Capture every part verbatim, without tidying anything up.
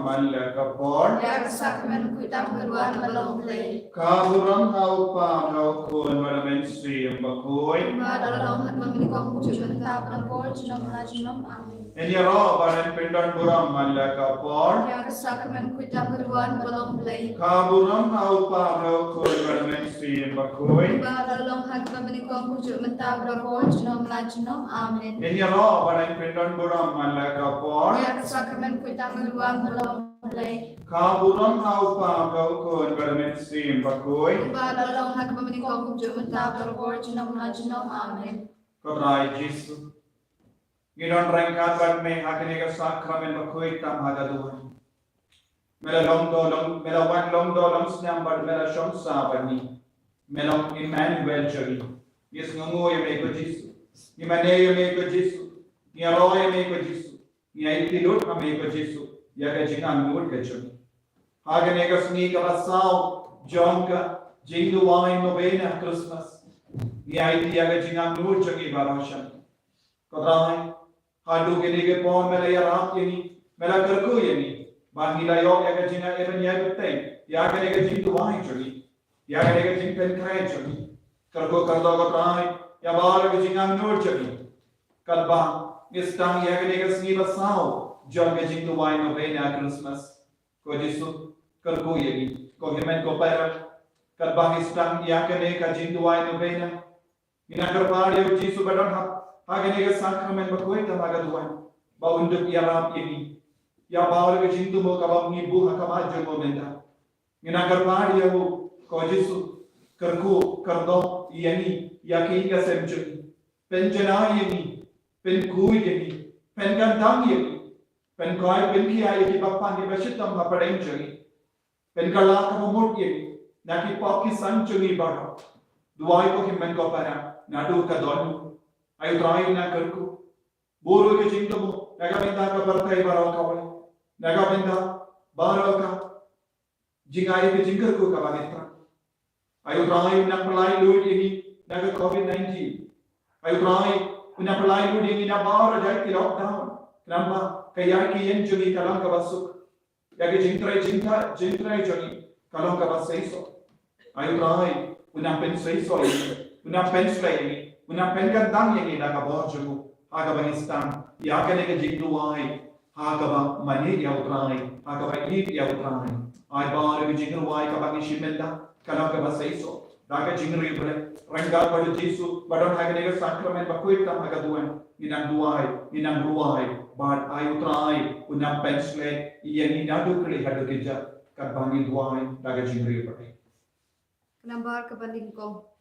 man la ka por. Ïa ka sakramen khuid tam ka duwan ba long Blei. Ka burom ha u Kpa, ha u Khun bad ha u Mynsiem Bakhuid. Kumba la long ha kaba nyngkong, kumjuh mynta, bad ha ka por junom la junom. Amen. Ngin ïaroh bad ngin pyndon burom man la ka por. Ïa ka sakramen khuid tam ka duwan ba long Blei. Ka burom ha u Kpa, ha u Khun bad ha u Mynsiem Bakhuid. Kumba la long ha kaba nyngkong, kumjuh mynta, bad ha ka por junom la junom. Amen. Ngin ïaroh bad ngin pyndon burom man la ka por. Ïa ka sakramen khuid tam ka duwan ba long Blei. Ka burom ha u Kpa, ha u Khun bad ha u Mynsiem Bakhuid. Kumba la long ha kaba nyngkong, kumjuh mynta, bad ha ka por junom la junom. Amen. Ko Trai Jisu, ngi don ryngkat bad me ha kane ka sakramen bakhuid tam ha ka duwan. Me la long do long, me la wan long do long snam bad me la shong sah bad ngi. Me long Immanuel jong ngi. Ngi sngewnguh ïa me ko Jisu. Ngi mane ïa me ko Jisu. Ngi ïaroh ïa me ko Jisu. Ngi aiti lut ha me ko Jisu ïa ka jingangnud ka jong ngi. Ha kane ka sngi kaba saw jong ka jingduwai novena Christmas, ngi aiti ïa ka jingangnud jong ngi baroh sha me. Ko Trai, haduh kine ki por me la ïarap ïa ngi, me la kyrkhu ïa ngi, ba ngi la ïoh ïa ka jingaiei ban ïai bteng ïa kane ka jingduwai jong ngi, ïa kane ka jingpynkhreh jong ngi. Kyrkhu kyrdoh ko Trai ïa baroh ka jingangnud jong ngi. Katba ngi sdang ïa kane ka sngi ba saw jong ka jingduwai novena Christmas, ko Jisu, kyrkhu ïa ngi, ko hynmen ko para. Katba ngi sdang ïa kane ka jingduwai novena, ngi nang kyrpad ïa u Jisu ba don ha, ha kane ka sakramen bakhuid tam ha ka duwan, ba un dup ïarap ïa ngi ïa baroh ka jingthmu kaba ngi buh ha khmat jong u mynta. Ngi nang kyrpad ïa u, ko Jisu, kyrkhu kyrdoh ïa ngi, ïa ka ïing ka sem jong ngi. Pynjanai ïa ngi, pynkhuid ïa ngi, pynkyndang ïa ngi, pynkoit pynkhia ïa kiba pan kiba shitom hapdeng jong ngi. Pynkylla kaba mut ïa ngi na ki pop ki san jong ngi baroh. Duwai ko hynmen ko para naduh ka dohnud. Ai u Trai, nang kyrkhu, bud ïa ka jingthmu na ka bynta ka pyrthei baroh kawei, na ka bynta baroh ka jingai ka jingkyrkhu kaba ngi thrang. Ai u Trai, un nang pynlait lut ïa ngi na ka covid nineteen. Ai u Trai, un nang pynlait lut ïa ngi na baroh jait ki lockdown, khnang ba ka ïaid ka ïeng jong ngi ka long kaba suk, ïa ka jingtrei jingtrei jong ngi ka long kaba seisoh. Ai u Trai, un nang pynseisoh ïa ngi, un nang pynshlei ïa ngi, un nang pynkyndang ïa ngi da ka bor jong u ha kaba ngi sdang ïa kane ka jingduwai, ha kaba mane ïa u Trai, ha kaba ïeit ïa u Trai. Ai baroh ka jingrwai kaba ngi shim mynta ka long kaba seisoh da ka jingriewblei. Ryngkat bad u Jisu ba don ha kane ka sakramen bakhuid tam ha ka duwan, ngi nang duwai, ngi nang rwai, bad ai u Trai un nang pynshlei ïa ngi naduh khlieh haduh kynjah katba ngi duwai da ka jingriewblei. Ka nambar kaba nyngkong.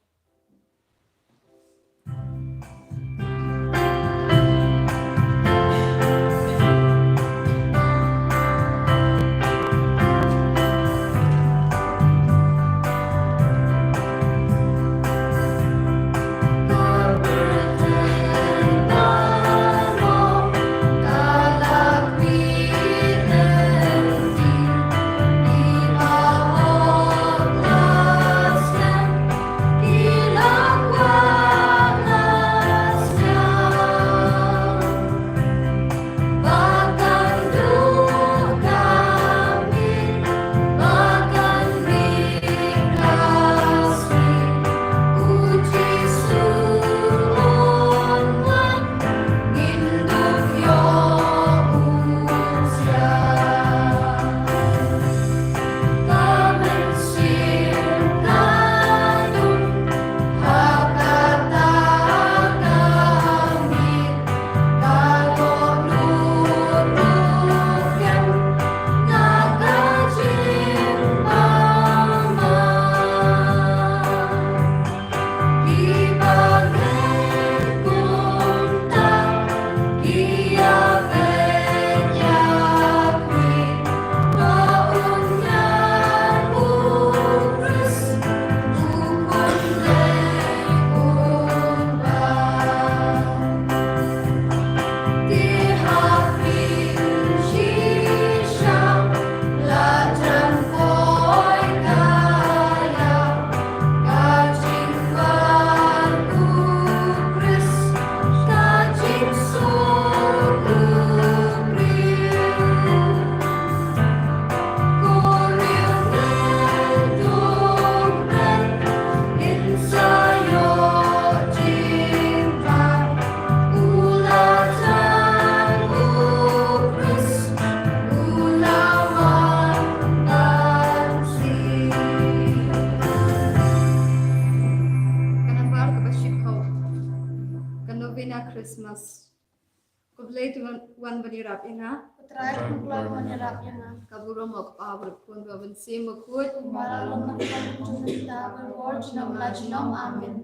Christmas. Khublei to wan ban ïarap ïa nga. Ko Trai, khublei wan ïarap ïa nga. Ka burom u Kpa, bad u Khun, bad u Mynsiem Bakhuid. Kumba la long mynta, bad mynta, bad junom la junom. Amen.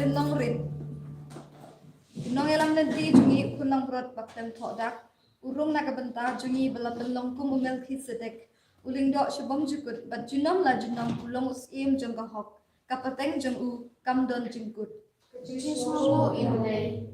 Nongrim. Nongïalam lynti jong ngi u khun langbrot ba khlem thoh dak, u rung na ka bynta jong ngi ba la pynlong kum u Melkisedek, u lyngdoh shabym jukut, bad junom la junom u long u syiem jong ka hok, ka pateng jong u kam don jingkut. Ka jingsngewnguh ïa U Blei.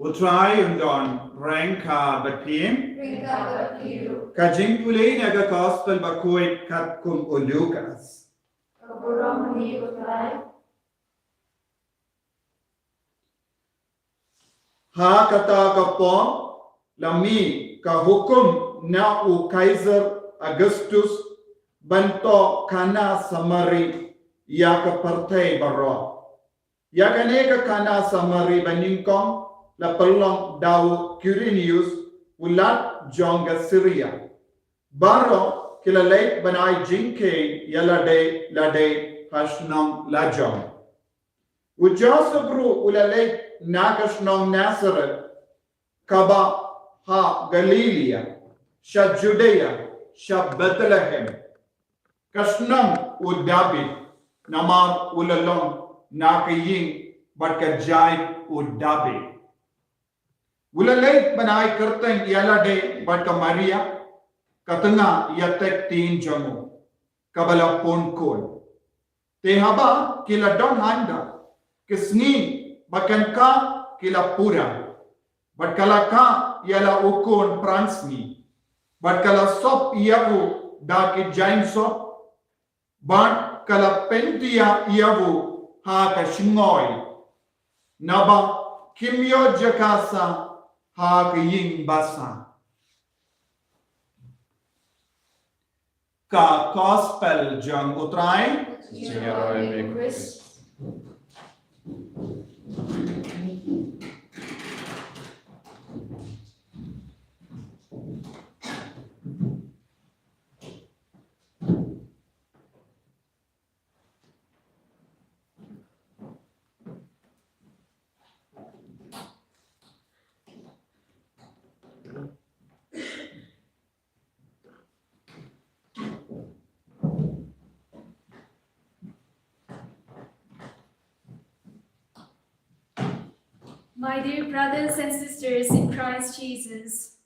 U Trai un don ryngkat bad phi. Ryngkat bad phi ruh. Ka jingpule na ka Gospel bakhuid katkum u Lukas. Ka burom ha me, U Trai. Ha kata ka por la mih ka hukum na u Kaiser Augustus ban toh khana samari ïa ka pyrthei baroh. Ïa kane ka khana samari banyngkong la pynlong da u Quirinius, u lat jong ka Syria. Baroh ki la leit ban ai jingkheiñ ïa lade lade ha shnong lajong. U Joseph ruh u la leit na ka shnong Nazareth, kaba ha Galilaïa, sha Judaïa, sha Bethlehem, ka shnong u Dabid, namar u la long na ka ïing bad ka jaid u Dabid. U la leit ban ai kyrteng ïa lade bad ka Maria, ka tnga ïatek ktien jong u, kaba la pun khun. Te haba ki la don hangta, ki sngi ba kan kah ki la pura, bad ka la kah ïa la u khun phra sngi, bad ka la sop ïa u da ki jaiñsop, bad ka la pyntiah ïa u ha ka shngoi, naba kim ïoh jaka sah ha ka ïing basa. Ka Gospel jong U Trai. Jingïaroh ïa me Khrist. My dear brothers and sisters in Christ Jesus,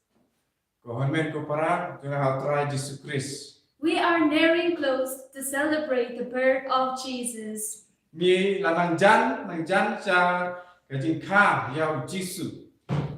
Ko hynmen ko para jong nga ha u Trai Jisu Khrist. We are nearing close to celebrate the birth of Jesus. Ngi la nang jan, nang jan sha ka jingkha ïa u Jisu.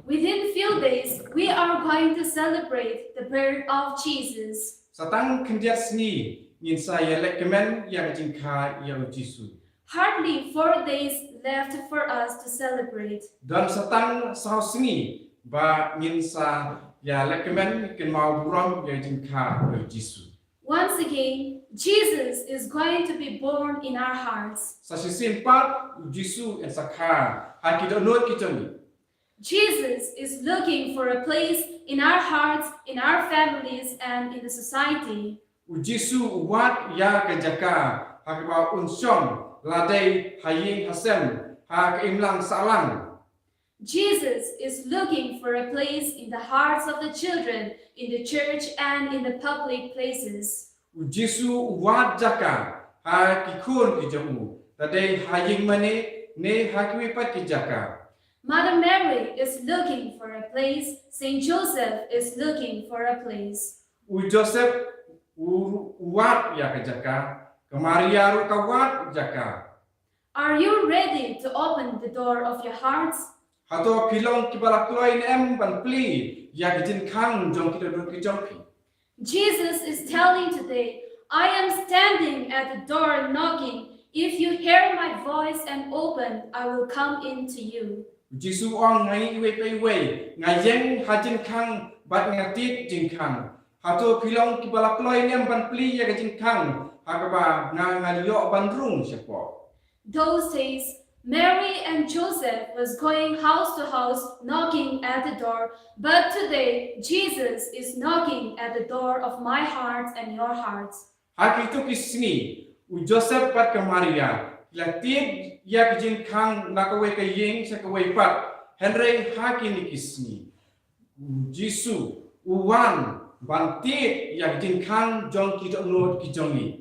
Within few days, we are going to celebrate the birth of Jesus. Sa tang khyndiat sngi ngin sa ïalehkmen ïa ka jingkha ïa u Jisu. Hardly four days left for us to celebrate. Don sa tang saw sngi ba ngin sa ïalehkmen, kynmaw burom ïa ka jingkha ïa u Jisu. Once again, Jesus is going to be born in our hearts. Sa shisien pat u Jisu yn sa kha ha ki dohnud ki jong ngi. Jesus is looking for a place in our hearts, in our families, and in the society. U Jisu u wad ïa ka jaka ha kaba un shong, la dei ha ïing ha sem, ha ka imlang sahlang. Jesus is looking for a place in the hearts of the children, in the church, and in the public places. U Jisu u wad jaka ha ki khun ki jong u, la dei ha ïing mane ne ha kiwei pat ki jaka. Mother Mary is looking for a place. Saint Joseph is looking for a place. U Joseph u, u wad ïa ka jaka, ka Maria ruh ka wad jaka. Are you ready to open the door of your hearts? Hato phi long kiba la kloi ne em ban plie ïa ki jingkhang jong ki dohnud ki jong phi? Jesus is telling today, "I am standing at the door knocking. If you hear my voice and open, I will come in to you." U Jisu u ong, nga ïeng iwei pa iwei, nga ïeng ha jingkhang bad nga tied jingkhang. Hato phi long kiba la kloi ne em ban plie ïa ka jingkhang ha kaba nga, ngan ïoh ban rung shapoh? Those days, Mary and Joseph was going house to house knocking at the door, but today Jesus is knocking at the door of my heart and your hearts. Ha kito ki sngi, u Joseph bad ka Maria ki la tied ïa ki jingkhang na kawei ka ïing sha kawei pat. Hynrei ha kine ki sngi, u Jisu u wan ban tied ïa ki jingkhang jong ki dohnud ki jong ngi.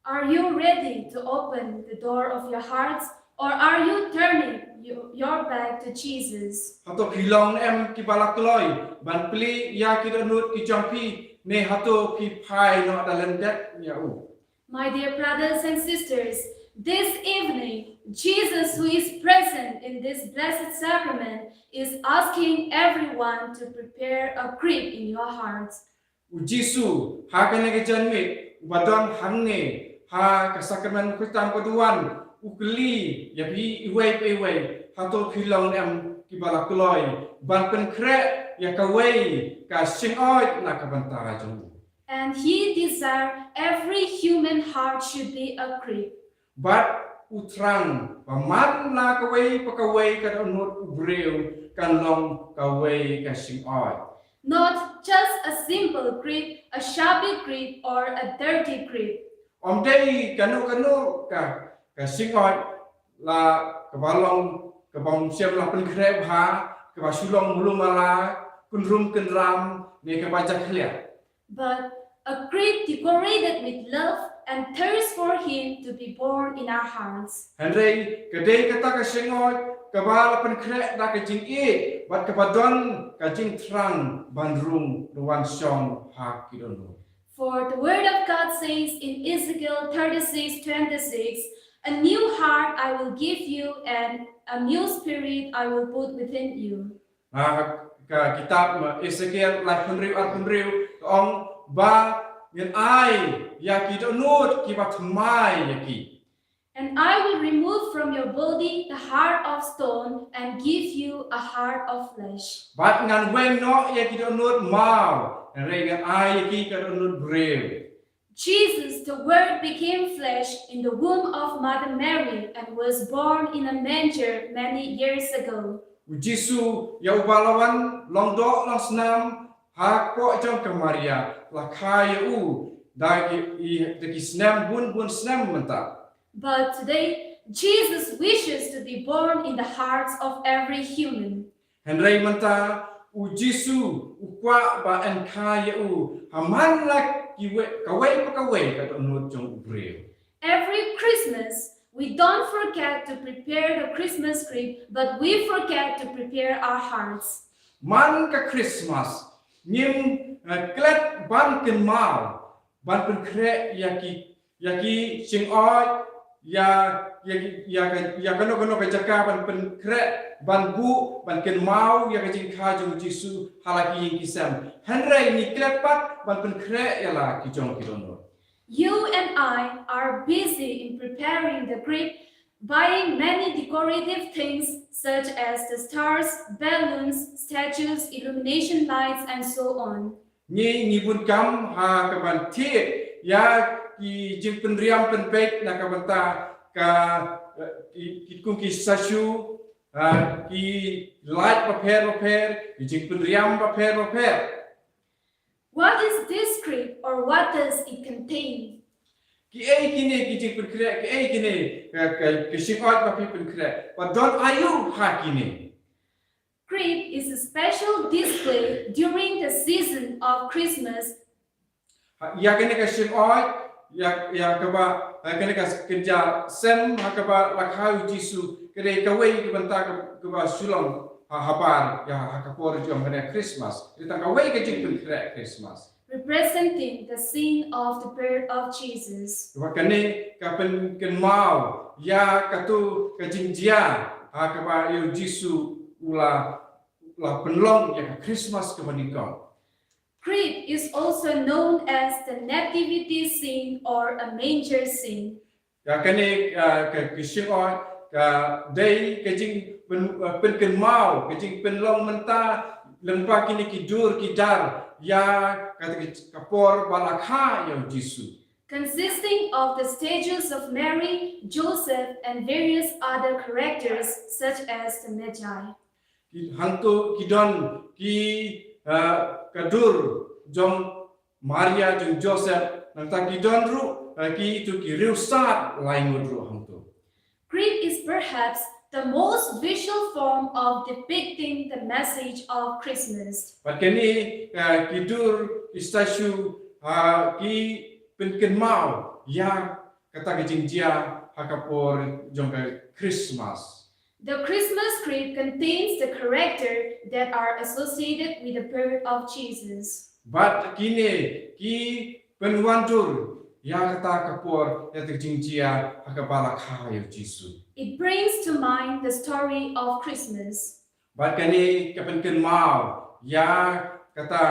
Are you ready to open the door of your hearts, or are you turning your, your back to Jesus? Hato phi long ne em kiba la kloi ban plie ïa ki dohnud ki jong phi, ne hato phi phai noh da lyndet ïa u? My dear brothers and sisters, this evening, Jesus, who is present in this blessed sacrament, is asking everyone to prepare a crib in your hearts. U Jisu, ha kane ka janmiet, uba don hangne ha ka sakramen u Khristan ba duwan, u kylli ïa phi iwei pa iwei, hato phi long ne em kiba la kloi ban pynkhreh ïa kawei ka shyngod na ka bynta jong u. And he desire every human heart should be a crib. Bad u thrang ba man la kawei pa kawei ka dohnud u briew kan long kawei ka shyngod. Not just a simple crib, a shabby crib, or a dirty crib. Ym dei kano kano ka, ka shyngod la kaba long, kaba ym shym la pynkhreh bha, kaba shu long mluh mala, kynrum kynram, ne kaba jakhlia. But a crib decorated with love and thirst for him to be born in our hearts. Hynrei ka dei kata ka shyngod kaba la pynkhreh da ka jingïeit bad kaba don ka jingthrang ban rung, ban wan shong ha ki dohnud. For the word of God says in Ezekiel thirty-six twenty-six, "A new heart I will give you, and a new spirit I will put within you." Ha ka kitab, ma, Ezekiel laiphew hynriew arphew hynriew ka ong ba ngan ai ïa ki dohnud kiba thymmai ïa ki. And I will remove from your body the heart of stone and give you a heart of flesh. Bad ngan weng noh ïa ki dohnud maw, hynrei ngan ai ïa ki ka dohnud briew. Jesus, the Word, became flesh in the womb of Mother Mary and was born in a manger many years ago. U Jisu, ïa uba la wan long doh long snam hapoh jong ka Maria, la kha ïa u da ki, i, da ki snem bun bun snem mynta. But today, Jesus wishes to be born in the hearts of every human. Hynrei mynta u Jisu u kwah ba yn kha ïa u ha man la kiwei, kawei pa kawei ka dohnud jong u briew. Every Christmas, We don't forget to prepare the Christmas script, but we forget to prepare our hearts. Man ka Christmas, ngim eh, klet ban kynmaw, ban pynkhreh ïa ki, ïa ki jingoi, ïa, ïa, ïa, ka- ïa kano kano ka jaka ban pynkhreh, ban buh, ban kynmaw, ïa ka jingkha jong u Jisu, ha la ki ïing ki sem. Hynrei ngi klet pat, ban pynkhreh ïa la ki jong ki dohnud. You and I are busy in preparing the script, buying many decorative things such as the stars, balloons, statues, illumination lights, and so on. Ngi ngi bun kam ha ka ban thied ïa ki jingpynriam pynpeit na ka bynta ka eh, ki ki kum ki statue, ah, ki light bapher bapher, ki jingpynriam bapher bapher. What is this script or what does it contain? Ki ei kine ki jingpynkhreh, ki ei kine ka ka ka shingoit ba phi pynkhreh. Ba don aïu ha kine. Script is a special display during the season of Christmas. Ha- Ïa kane ka shingoit, ïa ïa kaba ha kane ka kynja sem ha kaba la kha u Jisu, ka dei kawei ka bynta ka- kaba shu long ha habar ïa ha ka por jong kane Christmas. Ka dei tang kawei ka jingpynkhreh Christmas. Representing the scene of the birth of Jesus. Kaba kane ka pynkynmaw ïa katu ka jingjia ha kaba ïa u Jisu u la la pynlong ïa ka Christmas kaba nyngkong. Script is also known as the nativity scene or a manger scene. Ka kane ah, ka ka shingoit ka dei ka jing pyn- ah, pynkynmaw, ka jingpynlong mynta lyngba kine ki dur ki dar ïa ka ka por ba la kha ïa u Jisu. Consisting of the statues of Mary, Joseph, and various other characters such as the Magi. Ki hangtu ki don ki ah, ka dur jong Maria jong Joseph, nangta ki don ruh ah, ki tu ki riewstad lai ngut ruh hangtu. Script is perhaps the most visual form of depicting the message of Christmas. Bad kane ah, ki dur ki statue ah, ki pynkynmaw ïa kata ka jingjia ha ka por jong ka Christmas. The Christmas script contains the character that are associated with the birth of Jesus. Bad kine ki pynwandur ïa kata ka por ïa ka jingjia ha kaba la kha ïa u Jisu. It brings to mind the story of Christmas. Bad kane ka pynkynmaw ïa kata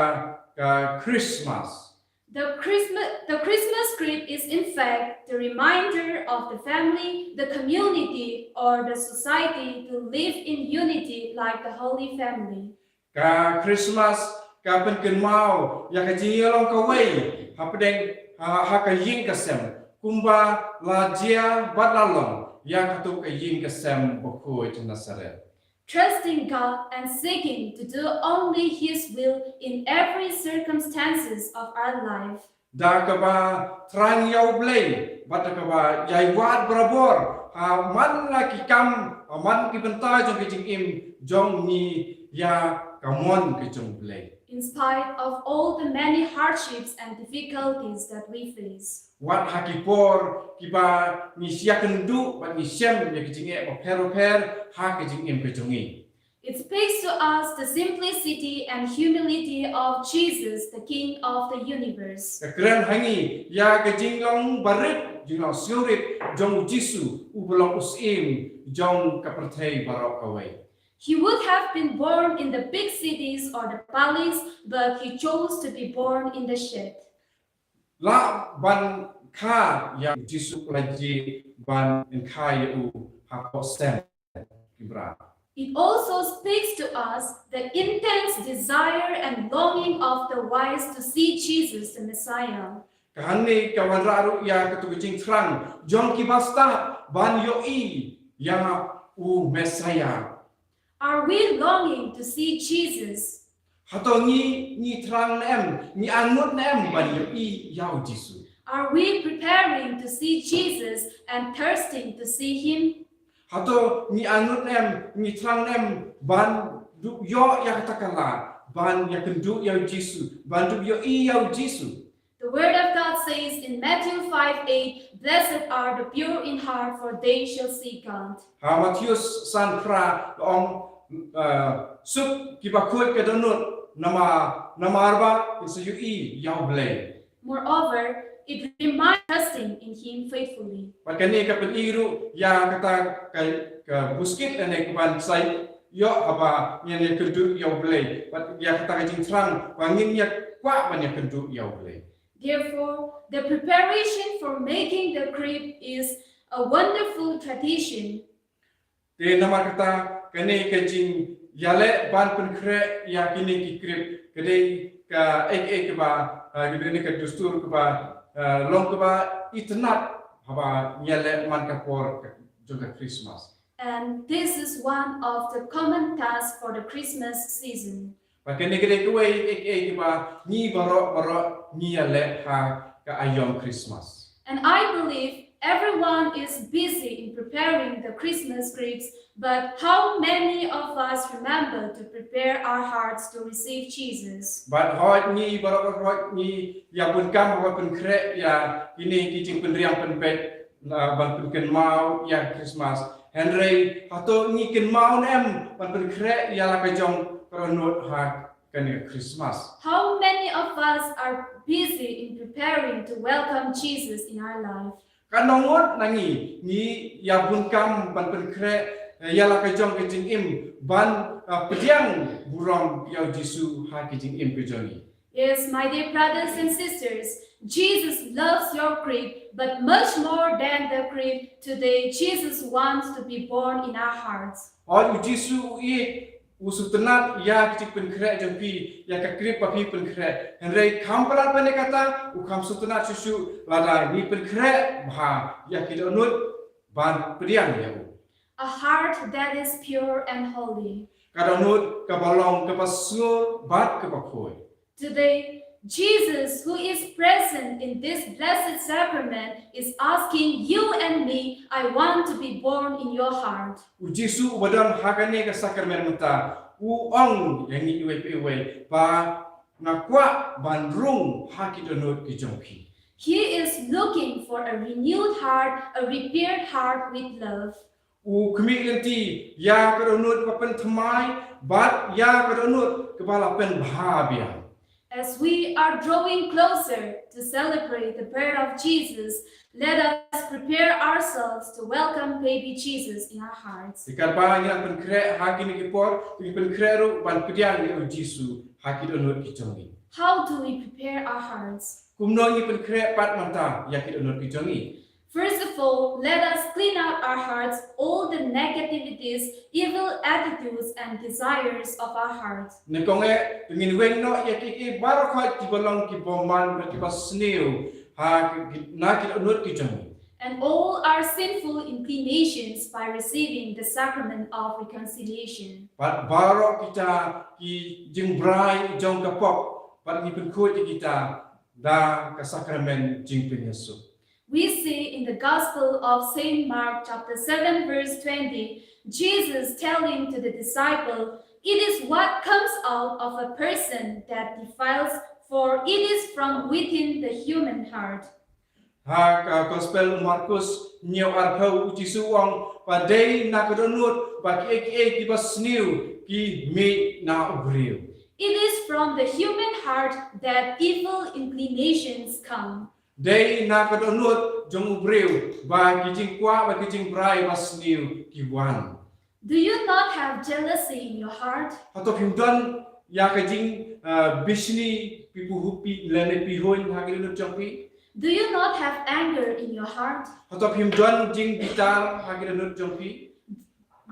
ka Christmas. The Christmas, the Christmas script is in fact the reminder of the family, the community, or the society to live in unity like the Holy Family. Ka Christmas ka pynkynmaw ïa ka jingïalong kawei hapdeng ha, ha ka ïing ka sem kumba la jia bad la long ïa katu ka ïing ka sem bakhuid Nazareth. Trusting God and seeking to do only His will in every circumstances of our life. Da kaba thrang ïa u Blei bad da kaba ïai wad barabor ha man la ki kam, ha man ki bynta jong ki jingim jong ngi ïa ka mon ka jong u Blei. In spite of all the many hardships and difficulties that we face. Wat ha ki por kiba ngi ïakynduh bad ngi shem ïa ki jingeh bapher bapher ha ki jingim ka jong ngi. It speaks to us the simplicity and humility of Jesus, the King of the universe. Ka kren ha ngi ïa ka jinglong barit, jinglong sngewrit jong u Jisu uba long u syiem jong ka pyrthei baroh kawei. He would have been born in the big cities or the palace, but he chose to be born in the shed. Lah ban kha ïa u Jisu, la jia ban kha ïa u ha poh sem ki brah. It also speaks to us the intense desire and longing of the wise to see Jesus the Messiah. Ka hangne ka wanrah ruh ïa katu ka jingthrang jong ki bastad ban ïohi ïa u Messiah. Are we longing to see Jesus? Hato ngi, ngi thrang ne em, ngi angnud ne em ban ïohi ïa u Jisu? Are we preparing to see Jesus and thirsting to see him? Hato ngi angnud ne em, ngi thrang ne em ban dup ïoh ïa kata ka lad, ban ïakynduh ïa u Jisu, ban dup ïohi ïa u Jisu? The The Word of God says in Matthew five eight, "Blessed are the pure in heart, for they shall see God." Ha Mathaios san phra la ong, uh, suk kiba khuid ka dohnud namar namar ba kin sa ïohi ïa U Blei. Moreover, it reminds trusting in Him faithfully. Bad kane ka pyni ruh ïa kata ka, ka buskit lane ka ban sa ïoh haba ngin ïakynduh ïa U Blei. Bad ïa kata ka jingthrang ba ngin ïa kwah ban ïakynduh ïa U Blei. Therefore, the preparation for making the crib is a wonderful tradition. Te namar kata kane ka jingïaleh ban pynkhreh ïa kine ki krib ka dei kaei kaei kaba, ah, kaba dei ka dustur kaba, ah, long kaba itynnad haba ngi ïaleh man ka por jong ka Christmas. And this is one of the common tasks for the Christmas season. Bad kane ka dei kawei kaei kaei kaba ngi baroh baroh ngi ïaleh ha ka aïom Christmas. And I believe everyone is busy in preparing the Christmas cribs, but how many of us remember to prepare our hearts to receive Jesus? Bad hooid ngi baroh baroh ngi ïa bun kam haba pynkhreh ïa kine ki jingpynriang pynbeit, na ban pynkynmaw ïa Christmas. Hynrei hato ngi kynmaw ne em ban pynkhreh ïa la ka jong ka dohnud ha kane Christmas. How many of us are busy in preparing to welcome Jesus in our life? Katno ngut na ngi ngi ïa bun kam ban pynkhreh, eh, ïa la ka jong ka jingim ban, ah, pdiang burom ïa U Jisu ha ki jingim ka jong ngi. Yes, my dear brothers and sisters, Jesus loves your crib, but much more than the crib, today Jesus wants to be born in our hearts. Hooid U Jisu u ïeit, u sngewtynnad ïa ki jingpynkhreh jong phi, ïa ka krib ba phi pynkhreh. Hynrei kham palat ban ïa kata, u kham sngewtynnad shuh shuh lada ngi pynkhreh bha ïa ki dohnud ban pdiang ïa u. A heart that is pure and holy. Ka dohnud kaba long kaba sngur bad kaba khuid. Today, Jesus, who is present in this blessed sacrament, is asking you and me, "I want to be born in your heart." U Jisu uba don ha kane ka sakramen mynta u ong ïa ngi iwei pa iwei ba nga kwah ban rung ha ki dohnud ki jong phi. He is looking for a renewed heart, a repaired heart with love. U khmih lynti ïa ka dohnud ba pynthymmai bad ïa ka dohnud kaba la pynbha biang. As we are drawing closer to celebrate the birth of Jesus, let us prepare ourselves to welcome baby Jesus in our hearts. Te katba ngi nang pynkhreh ha kine ki por, ngi pynkhreh ruh ban pdiang ïa U Jisu ha ki dohnud ki jong ngi. How do we prepare our hearts? Kumno ngi pynkhreh pat mynta ïa ki dohnud ki jong ngi? First of all, let us clean out our hearts, all the negativities, evil attitudes, and desires of our hearts. Nyngkong eh, to ngin weng noh ïa ki, ki baroh khoit kiba long ki bymman bad kiba sniew ha ki, na ki dohnud ki jong ngi. And all our sinful inclinations by receiving the sacrament of reconciliation. Bad baroh kita ki jingbrai jong ka pop, bad ngi pynkhuid ïa kita da ka sakramen jingpynïasuk. We see in the Gospel of Saint Mark, chapter seven, verse twenty, Jesus telling to the disciple, "It is what comes out of a person that defiles, for it is from within the human heart." Ha ka Gospel u Markus hynñiew arphew, u Jisu u ong ba dei na ka dohnud ba kiei kiei kiba sniew ki mih na u briew. It is from the human heart that evil inclinations come. Dei na ka dohnud jong u briew ba ki jingkwah bad ki jingbrai ba sniew ki wan. Do you not have jealousy in your heart? Hato phim don ïa ka jing, uh, bishni, phi puhupi lane phi huin ha ki dohnud jong phi? Do you not have anger in your heart? Hato phim don jingbitar ha ki dohnud jong phi?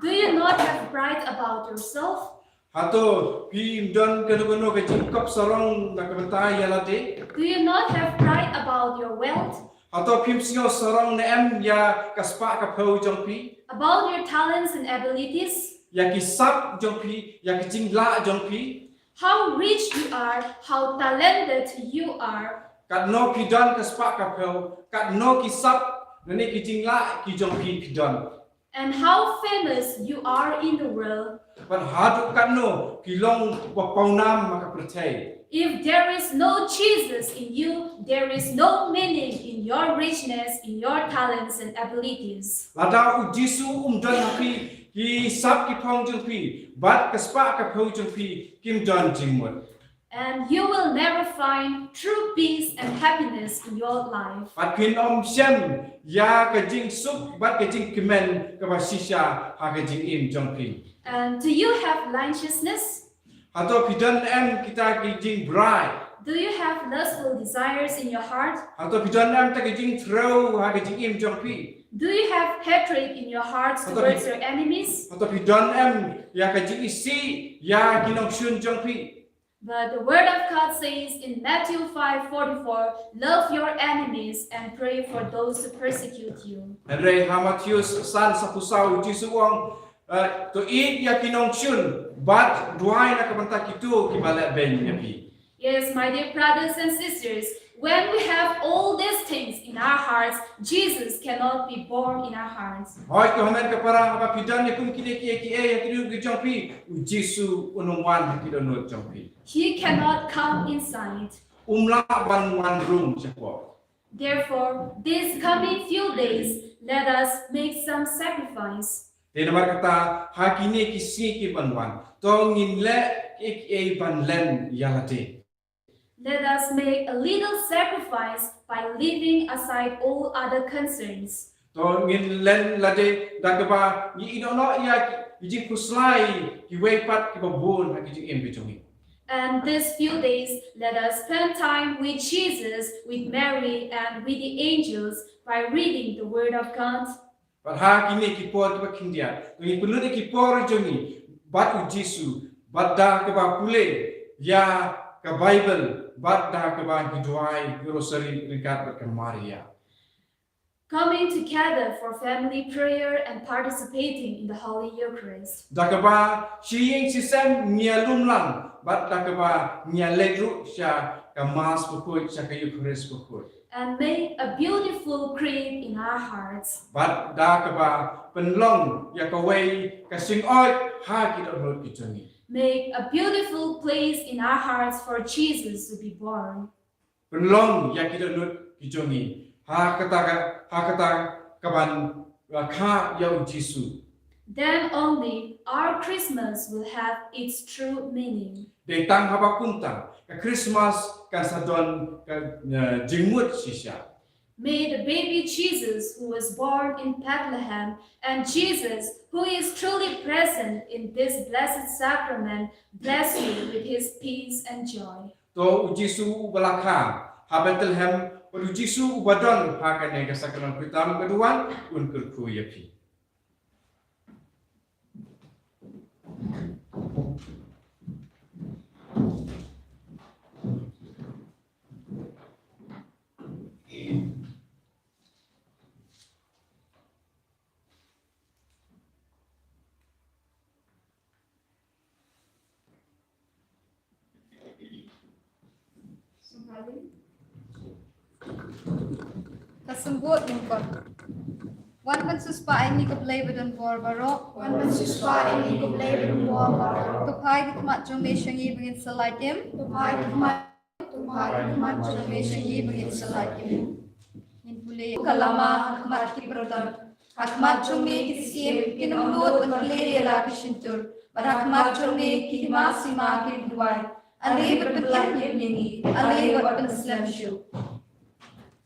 Do you not have pride about yourself? Hato phim don kano kano ka jingkop sarong na ka bynta ïa lade? Do you not have pride about your wealth? Hato phim sngew sarong ne em ïa ka spah ka phew jong phi? About your talents and abilities? Ïa ki sap jong phi, ïa ki jinglah jong phi? How rich you are, how talented you are. Katno phi don ka spah ka phew, katno ki sap lane ki jinglah ki jong phi phi don. And how famous you are in the world. Bad haduh katno ki long ba pawnam ha ka pyrthei. If there is no Jesus in you, there is no meaning in your richness, in your talents and abilities. Lada u Jisu um don ha phi, ki sap ki phong jong phi bad ka spah ka phew jong phi kim don jingmut. And you will never find true peace and happiness in your life. Bad phin ym shem ïa ka jingsuk bad ka jingkmen kaba shisha ha ka jingim jong phi. And do you have licentiousness? Hato phi don em kita ki jingbrai? Do you have lustful desires in your heart? Hato phi don em ta ki jingthrew ha ka jingim jong phi? Do you have hatred in your hearts towards your enemies? Hato phi don em ïa ka jingisih ïa ki nongshun jong phi? But the word of God says in Matthew five forty-four, "Love your enemies and pray for those who persecute you." Hynrei ha Mathaios san, sa phew saw, u Jisu u ong, eh, to ïeit ïa ki nongshun bad duwai na ka bynta kito kiba leh beiñ ïa phi. Yes, my dear brothers and sisters, when we have all these things in our hearts, Jesus cannot be born in our hearts. Hooid ko hynmen ko para, haba phi don ïa kum kine kiei kiei ha ki dohnud ki jong phi, u Jisu un ym wan ha ki dohnud jong phi. He cannot come inside. Um lah ban wan rung shapoh. Therefore, these coming few days, let us make some sacrifice. Te namar kata, ha kine ki sngi ki ban wan, to ngin leh kiei kiei ban len ïa lade. Let us make a little sacrifice by leaving aside all other concerns. To ngin len lade da kaba ngi ïehnoh noh ïa ki jingpyrshah kiwei pat kiba bun ha ki jingim ki jong ngi. And these few days, let us spend time with Jesus, with Mary, and with the angels by reading the Word of God. Bad ha kine ki por kiba khyndiat, to ngin pynlut ïa ki por jong ngi bad u Jisu, bad da kaba pule ïa ka Baibl, bad da kaba ngi duwai ïa u Rosari ryngkat bad ka Maria. Coming together for family prayer and participating in the Holy Eucharist. Da kaba shi ïing shi sem ngi ïa lum lang, bad da kaba ngi ïa leit ruh sha ka Mass bakhuid, sha ka Eucharist bakhuid. And make a beautiful creed in our hearts. Bad da kaba pynlong ïa kawei ka shyllangthiang ha ki dohnud ki jong ngi. Make a beautiful place in our hearts for Jesus to be born. Pynlong ïa ki dohnud ki jong ngi ha kata ka, ha kata ka ban, uh, kha ïa u Jisu. Then only our Christmas will have its true meaning. Dei tang haba kumta ka Christmas kan sa don ka, uh, jingmut shisha. May the baby Jesus who was born in Bethlehem and Jesus who is truly present in this blessed sacrament bless you with his peace and joy. To u Jisu uba la kha ha Bethlehem bad u Jisu uba don ha kane ka sakramen pritam ka duwan un kyrkhu ïa phi. Ka symboh lyngkot. Wan ban siewspah ïa ngi ko Blei ba don bor baroh. Wan ban siewspah ïa ngi ko Blei ba don bor baroh. To phai ka khmat jong me sha ngi ba ngin sa lait im. To phai ka khmat, to phai ka khmat jong me sha ngi ba ngin sa lait im. Ngin pule. Ka lama ha khmat ki pyrthei. Ha khmat jong me ki syiem kin ym nud ban plie ïa la ki shyntur, bad ha khmat jong me ki hima sima kin duwai. Ale bad pynkhlaiñ ïa ngi, ale bad pynslem shuh.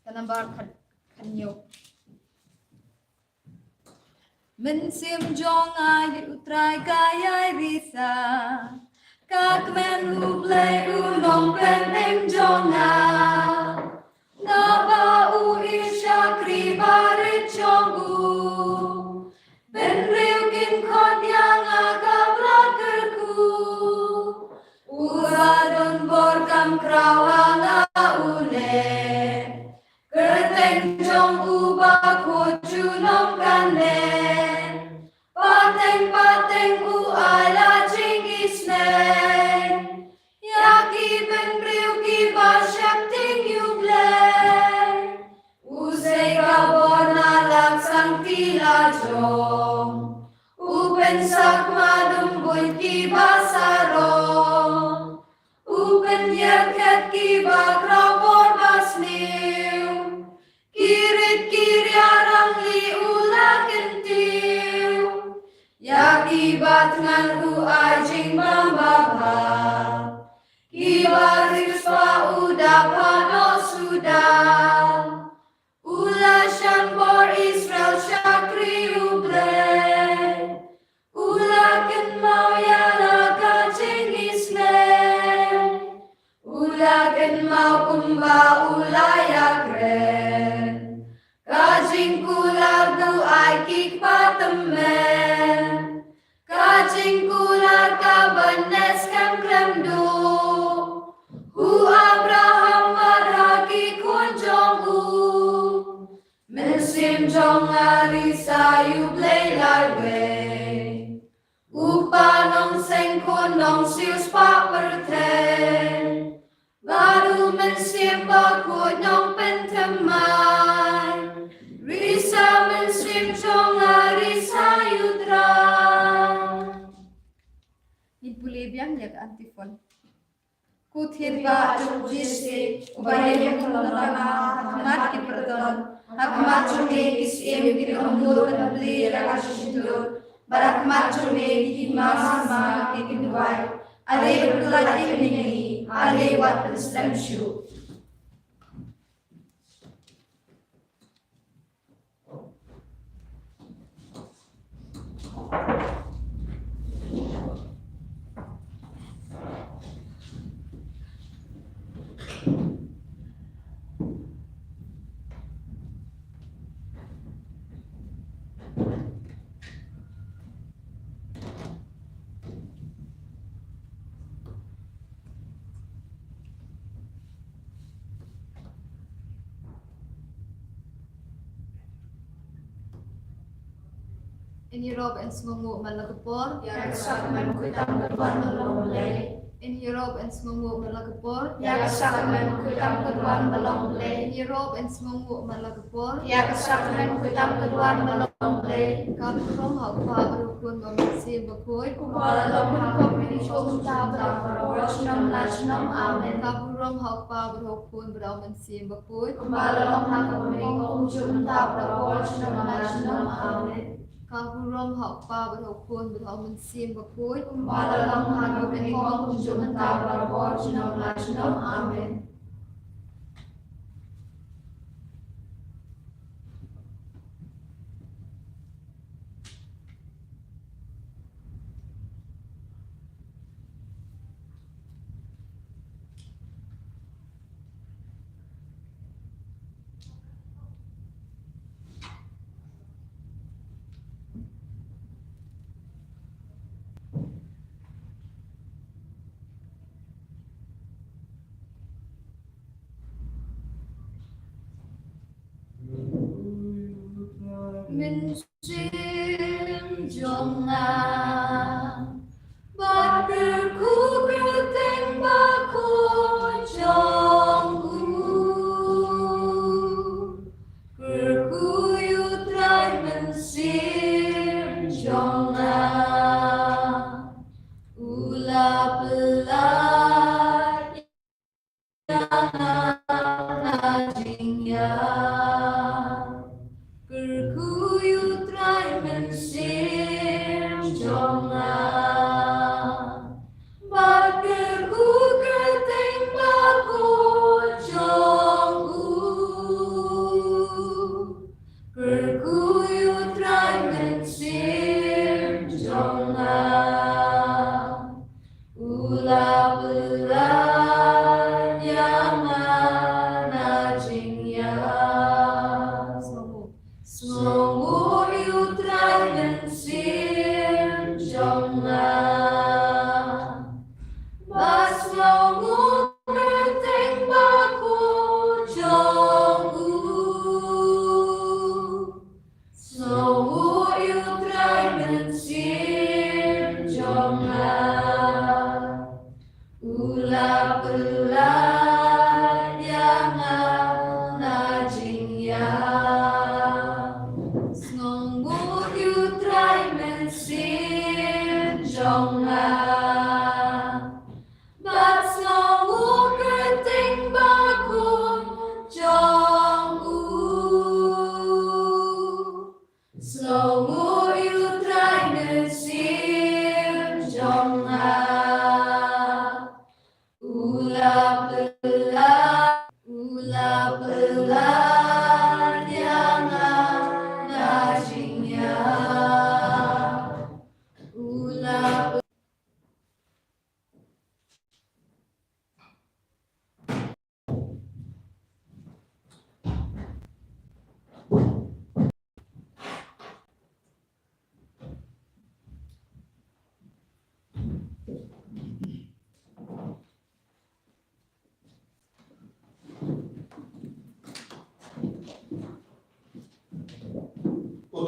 Ka nambar khat, khathynñiew. Mynsiem jong nga ïa U Trai ka ïai risa. Ka kmen U Blei u nongpynim jong nga. Naba u ïa shakri barit jong u. Bynriew kin khot ïa nga kam la kyrkhu. U ba don bor kam khraw ha nga une. Kyrteng jong u ba khuid junom kan leh. Pateng pateng u ai la jingisynei. Ïa ki bynriew kiba shah Saron, u pynïarkhet ki bakhraw bor basniew, ki rit ki riarang li u la kyntiew, ïa ki batngan u ai jingbam babha, ki bariewspah u dap ha noh suda. U la shan bor Israel shakri U Blei, u la kynmaw ïa la ka jingisynei, u la kynmaw kumba u la ïakren. Ka jingkular u ai ki kpa tymmen, ka jingkular kaban neh skhem khlem duh. U Abraham bad ha ki khun jong u, mynsiem jong nga ri sa ïa U Blei laiwei. U Kpa Nongseng Khun Nongsiew Spah Pyrthei, bad U Mynsiem Bakhuid Nongpynthymmai, ri sa mynsiem jong nga ri sa ïa U Trai. Ngin pule biang ïa ka antiphon. Ko Thied Bah jong u Jisu, uba ïaid kum u nongkynmaw ha khmat ki pyrthei, ha khmat jong me ki syiem kin ym nud ban plie ïa ka shyntur, bad ha khmat jong me ki hima sima ki kin duwai. Ale pyllait ïa ngi, ale wat pynslem shuh. Yn Ïoh ba yn sngewnguh man la ka por. Ïa ka sakramen khuid tam ka duwan ba long Blei. Yn Ïoh ba yn sngewnguh man la ka por. Ïa ka sakramen khuid tam ka duwan ba long Blei. Yn Ïoh ba yn sngewnguh man la ka por. Ïa ka sakramen khuid tam ka duwan ba long Blei. Ka burom ha u Kpa bad ha u Khun bad ha u Mynsiem Bakhuid. Kumba la long mynta, mynta bad mynta, bad ha ka por junom la junom. Amen. Ka burom ha u Kpa bad ha u Khun bad ha u Mynsiem Bakhuid. Kumba la long mynta, mynta bad ha ka por junom la junom. Amen. Ka burom ha u Kpa bad ha u Khun bad ha u Mynsiem Bakhuid. Kumba la long mynta, mynta bad ha ka por junom la junom. Amen. Mynsiem jong nga, bad kyrkhu kyrteng bakhuid jong u. Kyrkhu ïa u Trai mynsiem jong nga, u la pynlait ïa nga na jingïap. Kyrkhu ïa u Trai mynsiem jong nga, bad kyrkhu kyrteng bakhuid jong u. Kyrkhu ïa u Trai mynsiem jong nga, u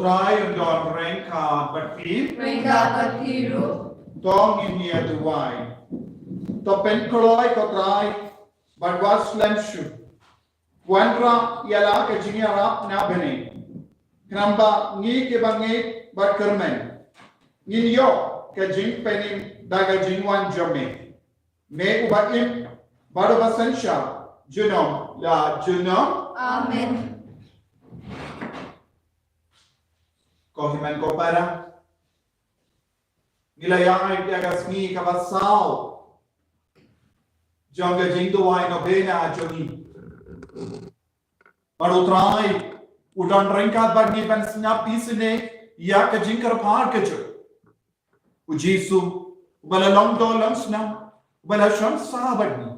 Trai un don ryngkat bad phi. Ryngkat bad phi ruh. To ngin ïa duwai. To pynkloi ko Trai bad wat slem shuh. Wanrah ïa la ka jingïarap na bneng. Khnang ba ngi kiba ngeit bad kyrmen ngin ïoh ka jingpynim da ka jingwan jong me. Me uba im bad uba synshar junom la junom. Amen. Ko hynmen ko para, ngi la ïa ai ïa ka sngi kaba saw jong ka jingduwai novena jong ngi. Bad u Trai u don ryngkat bad ngi ban sngap isynei ïa ka jingkyrpad ka jong u Jisu, uba la long doh long snam, uba la shong sah bad ngi,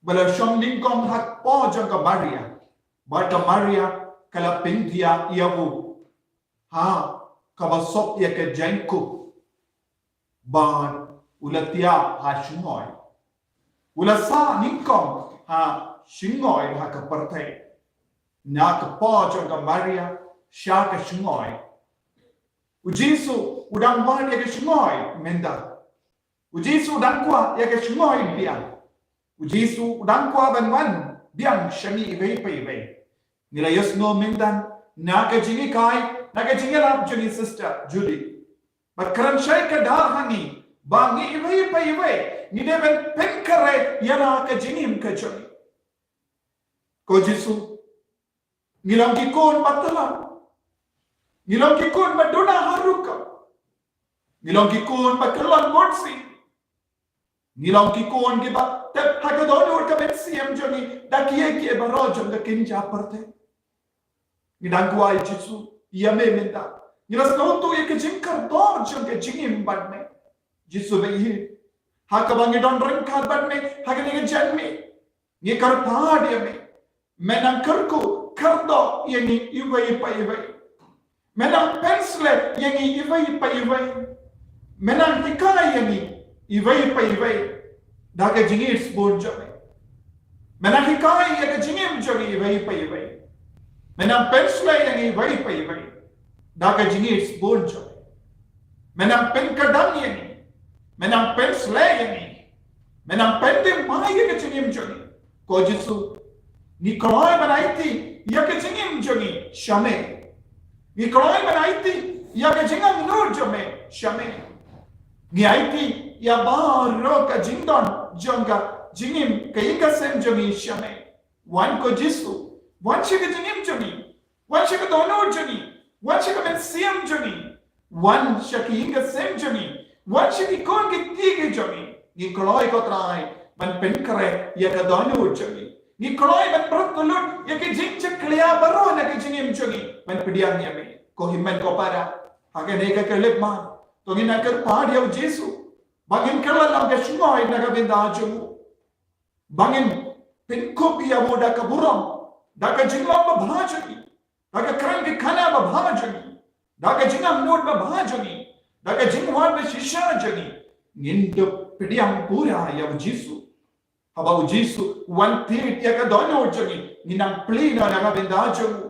uba la shong nyngkong hapoh jong ka Maria, bad ka Maria ka la pyndiah ïa u ha kaba sop ïa ka jaiñkup, bad u la thiah ha shngoi. U la sah nyngkong ha shngoi ha ka pyrthei, na ka por jong ka Maria sha ka shngoi. U Jisu u dang wad ïa ka shngoi mynta. U Jisu u dang kwah ïa ka shngoi biang. U Jisu u dang kwah ban wan biang sha ngi iwei pa iwei. Ngi la ïohsngew mynta na ka jinghikai, na ka jingïalap jong ngi Sister Judy, ba kren shai kdar ha ngi ba ngi iwei pa iwei ngi dei ban pynkhreh ïa la ka jingim ka jong ngi. Ko Jisu, ngi long ki khun ba tyllong. Ngi long ki khun ba duna ha rukom. Ngi long ki khun ba kyllon bun sien. Ngi long ki khun kiba tep ha ka dohnud ka mynsiem jong ngi da kiei kiei baroh jong ka kynja pyrthei. Ngi dang kwah Jisu ïa me mynta. Ngi la sngewthuh ïa ka jingkordor jong ka jingim bad me. Jisu ba ïeit, ha kaba ngi don ryngkat bad me ha kane ka janmiet, ngi kyrpad ïa me. Me nang kyrkhu kyrdoh ïa ngi iwei pa iwei. Me nang pynshlei ïa ngi iwei pa iwei. Me nang hikai ïa ngi iwei pa iwei da ka jingïeit sbun jong me. Me nang hikai ïa ka jingim jong ngi iwei pa iwei. Me nang pynshlei ïa ngi iwei pa iwei da ka jingïeit sbun jong me. Me nang pynkdang ïa ngi. Me nang pynshlei ïa ngi. Me nang pynthymmai ïa ka jingim jong ngi. Ko Jisu, ngi kloi ban aiti ïa ka jingim jong ngi sha me. Ngi kloi ban aiti ïa ka jingangnud jong me sha me. Ngi aiti ïa baroh ka jingdon jong ka jingim, ka ïing ka sem jong ngi sha me. Wan ko Jisu, wan sha ka jingim jong ngi, wan sha ka dohnud jong ngi, wan sha ka mynsiem jong ngi, wan sha ki ïing ka sem jong ngi, wan sha ki khun ki kti ki jong ngi. Ngi kloi ko Trai ban pynkhreh ïa ka dohnud jong ngi. Ngi kloi ban pyrkhat lut ïa ki jingjakhlia baroh na ka jingim jong ngi ban pdiang ïa me. Ko hynmen ko para, ha kane ka khyllipmat to ngin nang kyrpad ïa u Jisu ba ngin kylla long ka shngoi na ka bynta jong u. Ba ngin pynkup ïa u da ka burom, da ka jinglong babha jong ngi, da ka kren ka khana babha jong ngi, da ka jingangnud babha jong ngi, da ka jingwan bashisha jong ngi. Ngin dup pdiang pura ïa u Jisu. Haba u Jisu u wan thied ïa ka dohnud jong ngi, ngin nang plie noh na ka bynta jong u.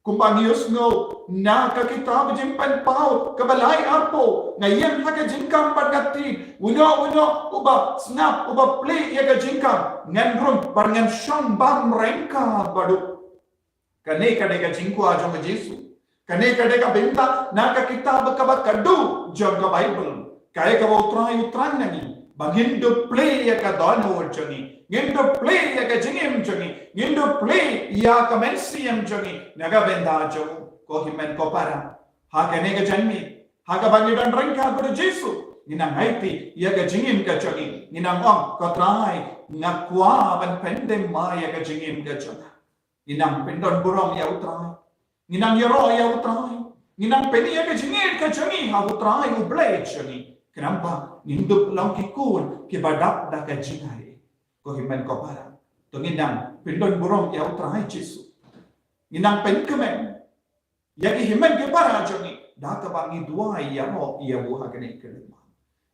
Kumba ngi ïohsngew na ka kitab Jingpynpaw kaba lai arphew, nga ïeng ha ka jingkam bad nga thied, uno uno uba sngap, uba plie ïa ka jingkam, ngan rung bad ngan shong bam ryngkat bad u. Kane ka dei ka jingkwah jong u Jisu. Kane ka dei ka bynta na ka kitab kaba khatduh jong ka Baibl. Kaei kaba u Trai u thrang na ngi, ba ngin dup plie ïa ka dohnud jong ngi, ngin dup plie ïa ka jingim jong ngi, ngin dup plie ïa ka mynsiem jong ngi na ka bynta jong u. Ko hynmen ko para, ha kane ka janmiet, ha kaba ngi don ryngkat bad u Jisu, ngin nang aiti ïa ka jingim ka jong ngi, ngin nang ong, ko Trai, nga kwah ban pynthymmai ïa ka jingim ka jong nga. Ngin nang pyndon burom ïa u Trai. Ngin nang ïaroh ïa u Trai. Ngin nang pyni ïa ka jingngeit ka jong ngi ha u Trai u Blei jong ngi. Khnang ba ngin dup long ki khun kiba dap da ka jingaiei. Ko hynmen ko para, to ngin nang pyndon burom ïa u Trai Jisu. Ngin nang pynkmen ïa ki hynmen ki para jong ngi da kaba ngi duwai ïaroh ïa u ha kane ka khyllipmat.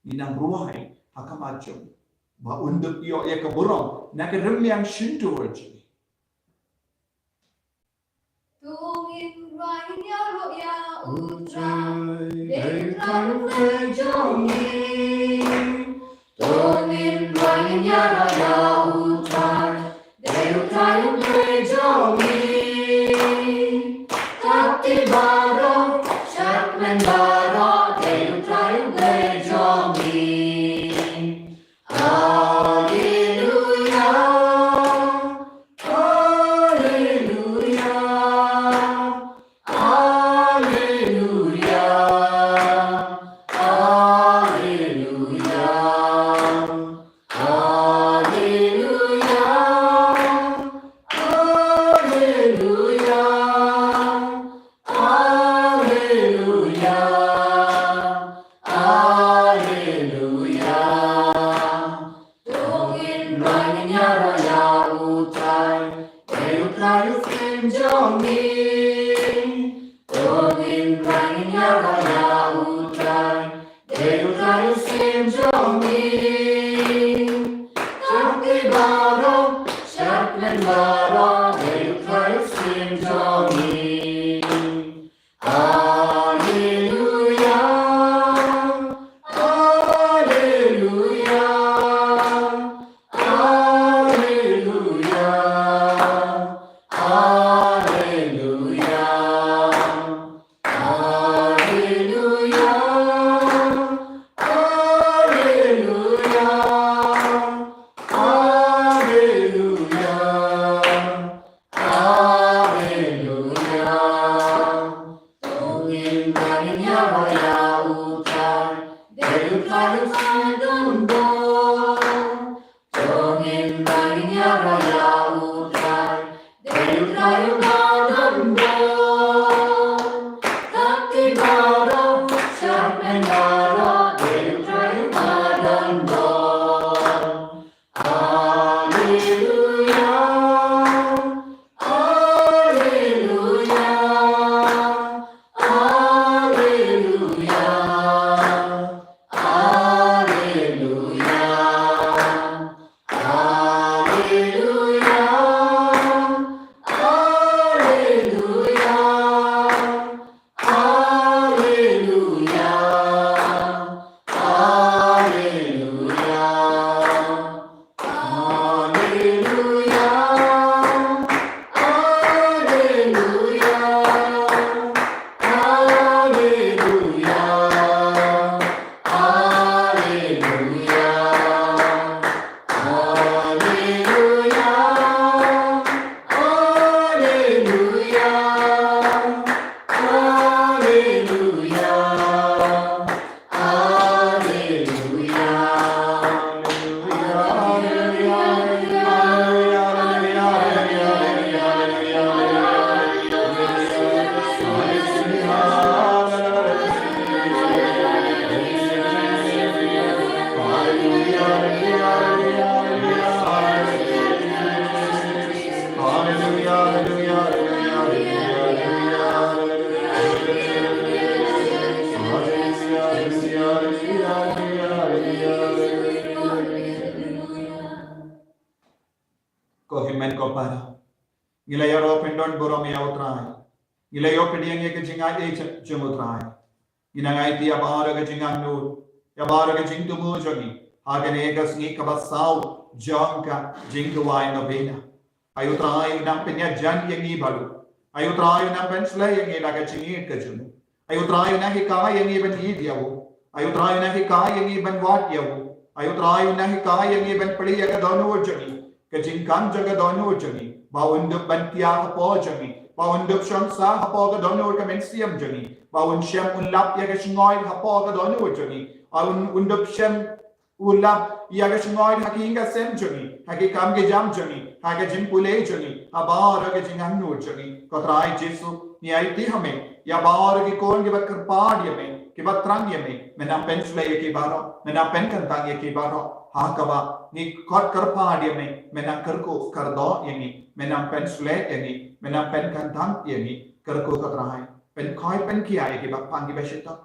Ngin nang rwai ha khmat jong u ba un dup ïoh ïa ka burom na ka rynmiang shyntur jong ngi. Ngin rwai ngin ïaroh ïa U Trai, dei U Trai U Blei jong ngi. To ngin rwai ngin ïaroh ïa U Trai, dei U Trai U Blei jong ngi. Kti baroh, shakmen baroh, dei U Trai U Blei jong ngi. Alleluia, alleluia, alleluia, alleluia, alleluia, alleluia. Alleluia, alleluia. To ngin rwai ngin ïaroh ïa U Trai, dei U Trai U Syiem jong ngi. To ngin rwai ngin ïaroh ïa U Trai, dei U Trai U Syiem jong ngi. Kti baroh, shakmen baroh, dei U Trai U Syiem jong ngi. Alleluia, alleluia, alleluia, alleluia. Alleluia, alleluia, alleluia, alleluia. To ngin rwai ngin ïaroh ïa U Trai, dei U Trai U Syiem don bor. To ngin rwai ngin ïaroh ïa U Trai, dei U Trai U Blei don bor. Kti baroh, shakmen baroh, dei U Trai U Blei don bor. Alleluia, alleluia, alleluia, alleluia. Alleluia, alleluia, alleluia, alleluia, alleluia, alleluia, alleluia. Alleluia, alleluia, alleluia, alleluia, alleluia. Ko hynmen ko para, ngi la ïaroh pyndon burom ïa U Trai. Ngi la ïoh pdiang ïa ka jingaiei jong U Trai. Ngi nang aiti ïa baroh ka jingangnud, ïa baroh ka jingthmu jong ngi ha kane ka sngi kaba saw jong ka jingduwai novena. Ai U Trai un nang pynïajan ïa ngi baroh. Ai U Trai un nang pynshlei ïa ngi da ka jingïeit ka jong u. Ai U Trai un nang hikai ïa ngi ban ïeit ïa u. Ai U Trai un nang hikai ïa ngi ban wad ïa u. Ai U Trai un nang hikai ïa ngi ban plie ïa ka dohnud jong ngi, ka jingkam jong ka dohnud jong ngi, ba un dup ban thiah hapoh jong ngi, ba un dup shong sah hapoh ka dohnud ka mynsiem jong ngi, ba un shem un lap ïa ka shngaiñ hapoh ka dohnud jong ngi, ba un, un dup shem u lap ïa ka shngaiñ ha ki ïing ka sem jong ngi, ha ki kam ki jam jong ngi, ha ka jingpule jong ngi, ha baroh ka jingangnud jong ngi. Ko Trai Jisu, ngi aiti ha me ïa baroh ki khun kiba kyrpad ïa me, kiba thrang ïa me, me nang pynshlei ïa ki baroh, me nang pynkyntang ïa ki baroh. Ha kaba ngi khot kyrpad ïa me, me nang kyrkhu kyrdoh ïa ngi, me nang pynshlei ïa ngi, me nang pynkyntang ïa ngi. Kyrkhu ko Trai, pynkhuid pynkhia ïa kiba pang kiba shitom.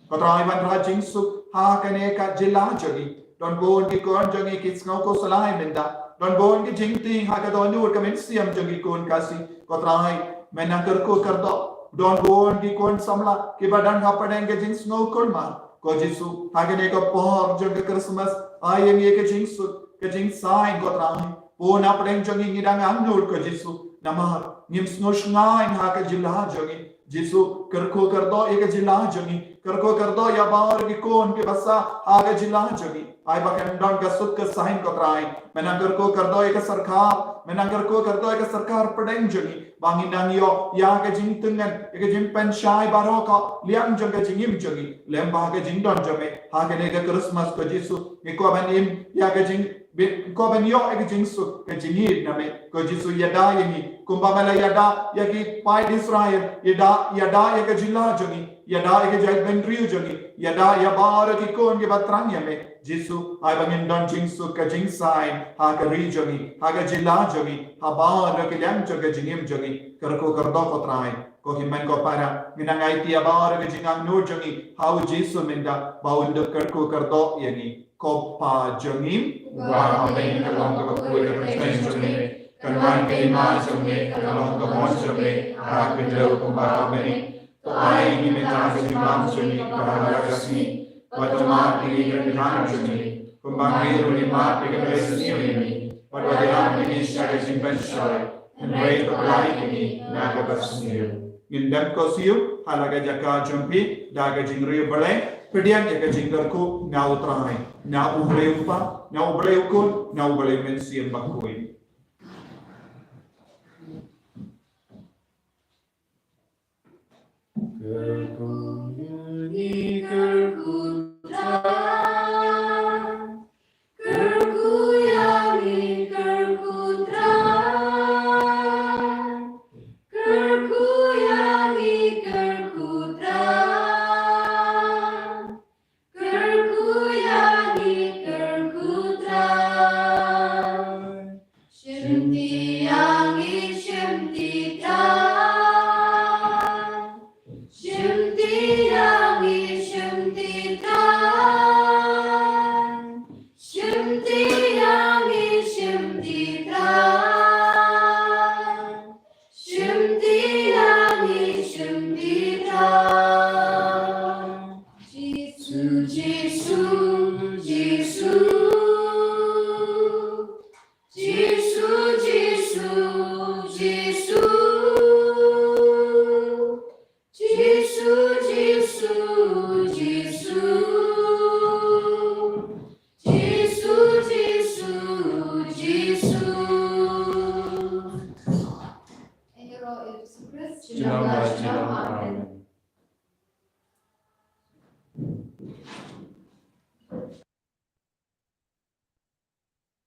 Ko Trai, wanrah jingsuk ha kane ka jylla jong ngi. Don bun ki khun jong ngi ki sngew khuslai mynta. Don bun ki jingtieng ha ka dohnud ka mynsiem jong ki khun Khasi. Ko Trai, Men nang kyrkhu kyrdoh, don bun ki khun samla kiba don hapdeng ka jingsngew kulmar. Ko Jisu, ha kane ka por jong ka Christmas, ai ïa ngi ka jingsuk, ka jingsain, ko Trai. Bun hapdeng jong ngi ngi dang angnud, ko Jisu, namar ngim sngew shngaiñ ha ka jylla jong ngi. Jisu, kyrkhu kyrdoh ïa ka jylla jong ngi, kyrkhu kyrdoh ïa baroh ki khun kiba sah ha ka jylla jong ngi. Ai ba kan don ka suk ka saiñ, ko Trai. Men nang kyrkhu kyrdoh ïa ka sorkar, men nang kyrkhu kyrdoh ïa ka sorkar pdeng jong ngi, ba ngin nang ïoh ïa ka jingtyngen, ïa ka jingpynshai baroh ka liang jong ka jingim jong ngi, lem bad ka jingdon jong me ha kane ka Christmas, ko Jisu. Ngi kwah ban im ïa ka jing bit, ko ban ïoh ïa ka jingsuk, ka jingïeit na me, ko Jisu. Ïada ïa ngi kumba me la ïada ïa ki paid Israel, ïada, ïada ïa ka jylla jong ngi, ïada ïa ka jaitbynriew jong ngi, ïada ïa baroh ki khun kiba thrang ïa me. Jisu, ai ba ngin don jingsuk, ka jingsain ha ka ri jong ngi, ha ka jylla jong ngi, ha baroh ki liang jong ka jingim jong ngi. Kyrkhu kyrdoh, ko Trai. Ko hynmen ko para, ngin nang aiti ïa baroh ka jingangnud jong ngi ha u Jisu mynta, ba un da kyrkhu kyrdoh ïa ngi. Ko Pa jong ngi uba ha bneng, ka long kaba khuid ka kyrteng jong me, kan wan ka hima jong me, kan long ka mon jong me ha ka khyndew kumba ha bneng. To ai ïa ngi mynta ka jingbam jong ngi kaba ha la ka sngi, bad to map ïa ngi ki kyrdan jong ngi, kumba ngi ruh ngi map ïa kiba sniew ïa ngi, bad wat ïalam ïa ngi sha ka jingpynshoi, hynrei to pynlait ïa ngi na kaba sniew. Ngin dem, ko Jisu, ha la ka jaka jong phi da ka jingriewblei, pdiang ïa ka jingkyrkhu na u Trai, na u Blei u Kpa, na u Blei u Khun, na u Blei u Mynsiem Bakhuid. Kyrkhu ïa ngi, kyrkhu Trai. Kyrkhu ïa ngi, kyrkhu Trai. Kyrkhu ïa ngi, kyrkhu Trai. Kyrkhu ïa ngi, kyrkhu Trai. Shimti ïa ngi, shimti Trai. Shimti ïa ngi, shimti Trai. Shimti